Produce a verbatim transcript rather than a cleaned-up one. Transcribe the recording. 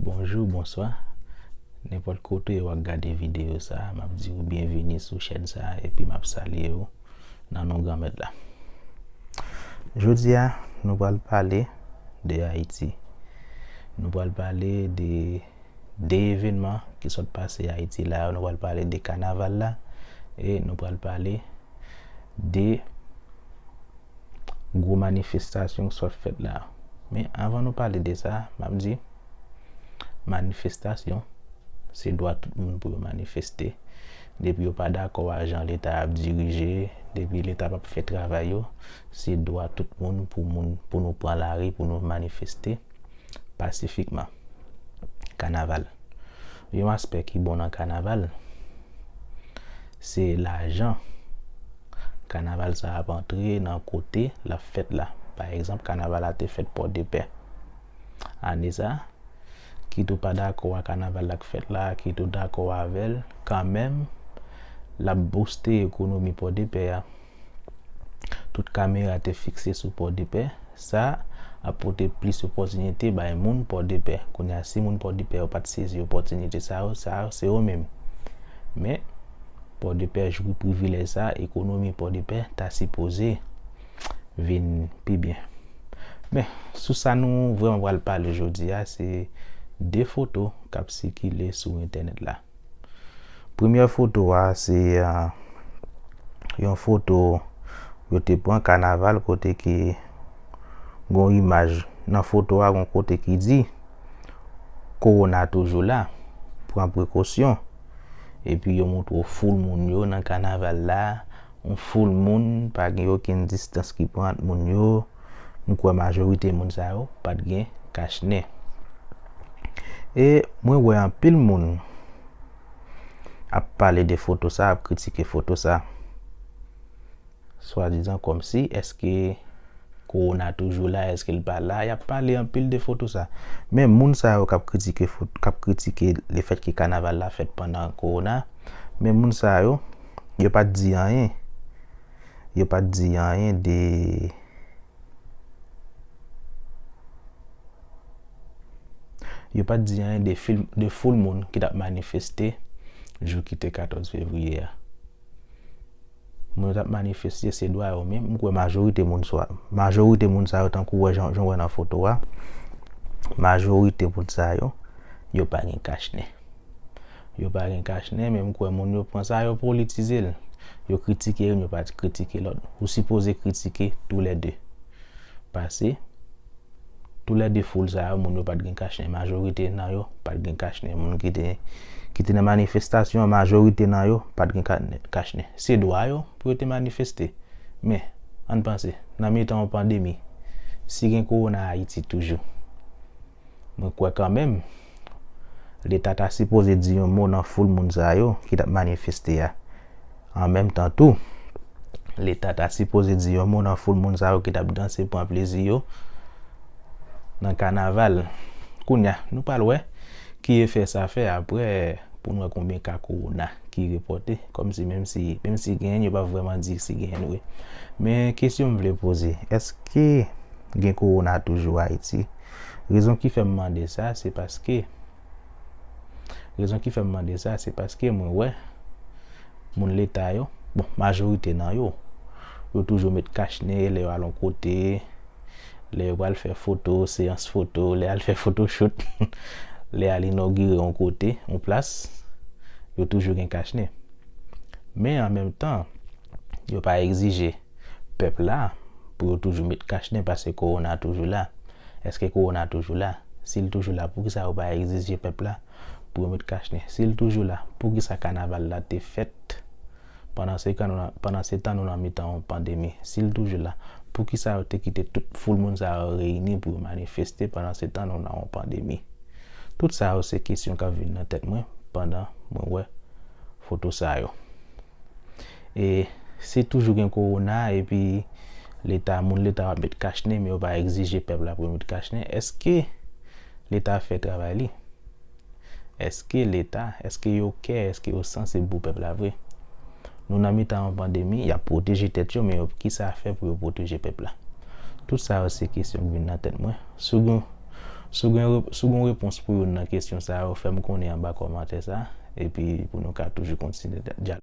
Bonjou, bonswa. Nenpòt kote w ap gade videyo sa, m ap di w byenvini sou chèn sa, epi m ap salye w nan non Granmèt la. Jodi a, nou pral pale de Ayiti. Nou pral pale de de evènman ki sot pase Ayiti la yo. Nou pral pale de kanaval la e nou pral pale de gwo manifestasyon ki sot fèt la. Men anvan nou pale de sa, m ap di, manifestasyon, se dwa tout moun pou yo manifeste. Depi yo pa dakò a jan Leta ap dirije, depi Leta p ap fè travay yo, se dwa tout moun pou moun, pou nou pran lari, pou nou manifeste pasifikman. Kanaval. Yon aspè ki bon nan kanaval, se lajan kanaval sa ap antre nan kote l ap fèt la. Pa egzanp, kanaval la te fèt Pòdepè ane sa, kit ou pa dakò a kanaval la k fèt la, kit ou dakò avè l, kanmenm, l ap bouste ekonomi Pòdepè a. Tout kamera te fikse sou Pòdepè. Sa ap pote plis opòtinite bay moun Pòdepè. Kounye a, si moun Pòdepè yo pa t sezi opòtinite sa yo, sa yo se yo menm. Men, Pòdepè jwi privilèj sa, ekonomi Pòdepè ta sipoze vin pi byen. Men, sou sa nou vrèman pral pale jodi a, se de foto k ap sikile sou entènèt la. Premyè foto a, se, ah, yon foto yo te pran kanaval kote ke gon imaj nan foto a, gon kote ki di, "Kowona toujou la, pran prekosyon." Epi yo montre w foul moun yo nan kanaval la, yon foul moun, pa gen okenn distans ki pran ant moun yo. M kwè majorite moun sa yo pa t gen kachnen. E mwen wè anpil moun ap pale de foto sa, ap kritike foto sa. Swadizan kòmsi, èske kowona toujou la, èske l pa la? Y ap pale anpil de foto sa. Men moun sa yo k ap kritike fot-, k ap kritike lefètke kanaval la fèt pandan kowona, men moun sa yo, yo pa t di anyen. Yo pa t di anyen de Yo pa t di anyen de fil-, de foul moun ki t ap manifeste jou ki te katòz fevriye a. Moun yo t ap manifeste, se dwa yo, men m kwè majorite moun sa, majorite moun sa yo, tankou wè jan, jan w wè nan foto a, majorite moun sa yo, yo pa gen kachnen. Yo pa gen kachnen, men m kwè moun yo pran sa, yo politize l. Yo kritike youn, yo pa kritike lòt. Ou sipoze kritike toulède. Pase, toulède foul sa yo, moun yo pa t gen kachnen. Majorite nan yo pa t gen kachnen. Moun ki te, ki te nan manifestasyon an, majorite nan yo pa t gen ka-, kachnen. Se dwa yo pou yo te manifeste. Men, ann panse, nan mitan yon pandemi, si gen kowona Ayiti toujou, mwen kwè kanmenm, Leta ta sipoze di yon mo nan foul moun sa yo ki t ap manifeste a. An menm tan tou, Leta ta sipoze di yon mo nan foul moun sa yo ki t ap danse, pran plezi yo nan kanaval. Kounye a, nou pral wè ki efè sa fè apre pou n wè konbyen ka kowona ki repòte, kòmsi menm si, menm si genyen, yo pa vrèman di si genyen vre. Men kesyon m vle poze, èske gen kowona toujou Ayiti? Rezon ki fè m mande sa, se paske, rezon ki fè m mande sa, se paske mwen wè moun Leta yo, bon, majorite nan yo, yo toujou met kachnen lè yo al yon kote, lè yo pral fè foto, seyans foto, lè al fè fotochout, lè al inogire yon kote, yon plas, yo toujou gen kachnen. Men an menm tan, yo pa egzije pèp la pou yo toujou met kachnen paske kowona toujou la. Èske kowona toujou la? Si l toujou la, poukisa yo pa egzije pèp la pou yo met kachnen? Si l toujou la, poukisa kanaval la te fèt pandan se kan nou nan, pandan se tan nou nan mitan yon pandemi? Si l toujou la, poukisa yo te kite tout foul moun sa yo reyini pou yo manifeste pandan se tan nou nan yon pandemi? Tout sa yo se kesyon k ap vin nan tèt mwen pandan mwen wè foto sa yo. E si toujou gen kowona epi Leta, moun Leta ap met kachnen, men yo pa egzije pèp la pou yo met kachnen, èske Leta ap fè travay li? Èske Leta, èske yo kè, èske yo sansib pou pèp la vre? Nou nan mitan yon pandemi, y ap pwoteje tèt yo, men yo, kisa fè pou yo pwoteje pèp la? Tout sa yo se kesyon k vin nan tèt mwen. Si w gen, Si w gen, si w gen yon repons pou youn nan kesyon sa yo, fè m konnen anba kòmantè sa, epi pou nou ka toujou kontinye dyalòg.